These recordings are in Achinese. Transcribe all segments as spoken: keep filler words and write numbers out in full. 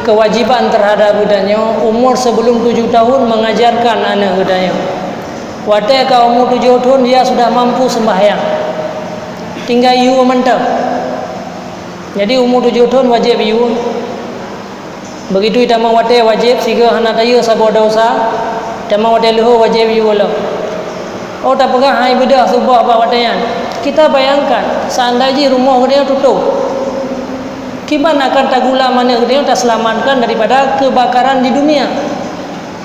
Kewajiban terhadap geutanyoe umur sebelum tujuh tahun mengajarkan aneuk geutanyoe. Watée ka umur tujuh tahun, dia sudah mampu sembahyang. Tinggai yue mantong. Jadi, umur tujuh tahun wajéb yue. Begitu tamong watée wajéb, sigoe hana tayue saboh desya, tamong watée leuhô wajéb yue lom. Oh, tapeugah hai beudôh suboh bak watée nyan. Kita bayangkan, seandai jih rumoh geutanyoe tutong. Kiban akan tagula aneuk geutanyoe taseulamatkan daripada keubakaran di dunia.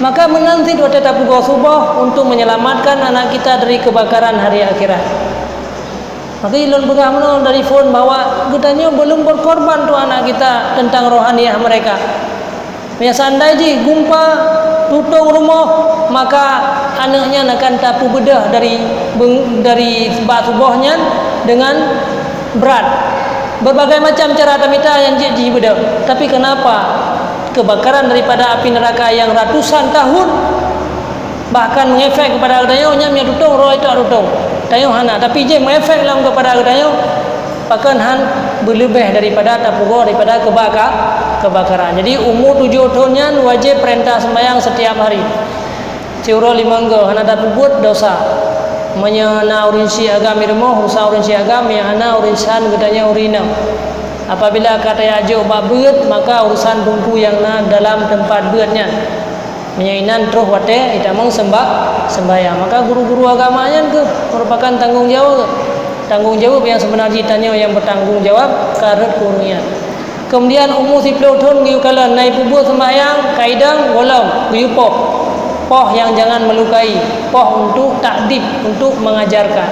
Maka meunan cit watée tapeugoe suboh untuk menyelamatkan anak kita dari keubakaran hari akhirat. Maka lôn peugah meunoe dari phon bahwa geutanyoe belum berkorban untuk anak kita tentang rohaniah mereka. Meunyoe seandai jih gumpa tutong rumoh, maka aneuk nyan akan tapeubeudôh dari beng-, dari bak suboh nyan dengan brat. Berbagai macam cara tamita nyang jeuet jibeudôh. Tapi kenapa keubakaran daripada api neraka yang ratusan tahun bahkan mengefek kepada geutanyoe, nyan meunyoe tutong, roh itu tutong. Tanyoe hana, tapi jih mengefek lam kepada geutanyoe, pakon han beuleubeh daripada tapeugoe daripada keubaka-, keubakaran. Jadi, umur tujoh thon nyan wajéb peurintah seumbahyang setiap hari. Siuroe limong goe hana tapeubuet desya. Meunyoe na ureuëng syiek agam i rumoh, urusan ureuëng syiek agam, nyang hana urusan geutanyoe ureuëng inong. Apabila ka tajak jok bak beuet, maka urusan teungku nyang na dalam teumpat beuet nyan. Meunyoe inan troh watée itamong seumbah-, seumbahyang, maka guru-guru agama nyan kheueh meurupakan tanggong jaweueb. Tanggong jaweueb nyang seubeuna jih tanyoe nyang beutanggong jaweueb ka rhot keu ureuëng nyan. Keumudian umu siplôh thon geuyue kalon na ipeubuet seumbahyang, ka idong, gohlom, geuyue poh. Poh nyang jangan melukai, poh untuk takdib, untuk mengajarkan.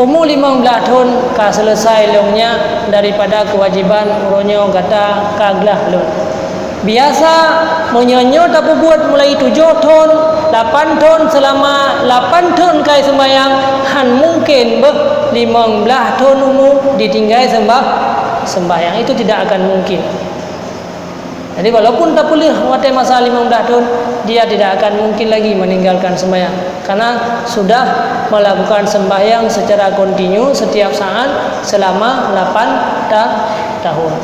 Umu limong blaih thon ka seuleusai lôn nyak daripada keuwajéban uroe nyoe gata ka glah lôn. Biasa, meunyoe nyoe tapeubuet mulai tujoh thon, lapan thon, seulama lapan thon kai seumbahyang, han mungken beuh limong blaih thon umu ditinggai seumbah-, seumbahyang. Itu tidak akan mungkin. Jadi, walaupun tapeuleueh watée masa limong blaih thon, dia tidak akan mungkin lagi meninggalkan seumbahyang, karena sudah melakukan seumbahyang secara kontinu setiap saat selama lapan ta-, tahun.